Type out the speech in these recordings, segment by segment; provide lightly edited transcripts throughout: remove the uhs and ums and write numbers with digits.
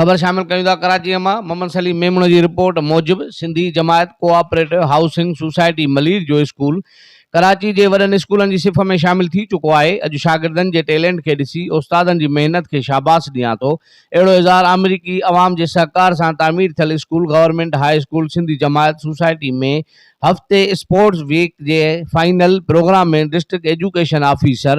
خبر شامل ڪيون ٿا ڪراچيء مان محمد سليم ميمڻ جي رپورٽ موجب سنڌي جماعت ڪوآپريٽو هائوسنگ سوسائٽي ملير جو اسڪول ڪراچي جي وڏن اسڪولن جي صف ۾ شامل ٿي چڪو آهي اڄ شاگردن جي ٽيلينٽ کي ڏسي استادن جي محنت کي شاباس ڏيان ٿو اهڙو اظهار آمريڪي عوام جي سهڪار سان تعمير ٿيل school government high school Sindhi Jamaat society ۾ هفتي اسپورٽس ويڪ جي final programme ۾ district education officer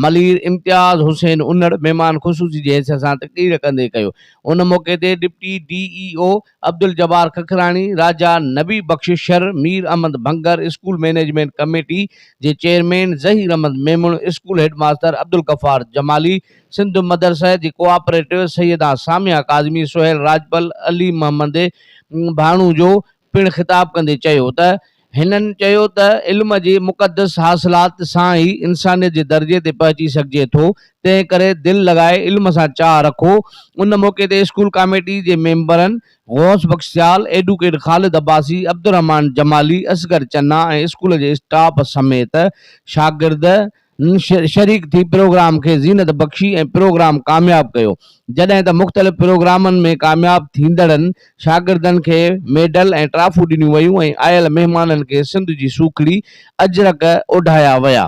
Malir Imtiaz Hussain Unar مهمان خصوصي جي حيثيت سان تقرير ڪندي ڪيو. ان موقعي تي deputy D E O Abdul Jabbar Kakhrani, Raja Nabi Bakhsh Shar, Mir Ahmed Bhangar, school management committee جي chairman Zaheer Ahmed Memon, school head master Abdul Ghaffar Jamali, Sindh مدرسه جي ڪوآپريٽو سيده ساميه ڪاظمي، سهيل راڄپل، علي محمد ڀاڻوجو پڻ خطاب ڪندي چيو ته هنن چيو ته علم جي مقدس حاصلات سان ئي انسانيت جي درجي تي پهچي سگهجي ٿو تنهن ڪري دل لڳائي علم سان چاهه رکو ان موقعي تي اسڪول ڪاميٽي جي ميمبرن غوث بخش سيال، ايڊوڪيٽ خالد عباسي، عبدالرحمان جمالي، اصغر چنا ۽ اسڪول جي اسٽاف سميت شاگرد شريڪ ٿي پروگرام کي زينت بخشي ۽ پروگرام ڪامياب ڪيو جڏهن ته مختلف پروگرامن ۾ ڪامياب ٿيندڙن شاگردن کي ميڊل ۽ ٽرافون ڏنيون ويون ۽ آيل مهمانن کي سنڌ جي سوکڙي اجرڪ اوڍايا ويا.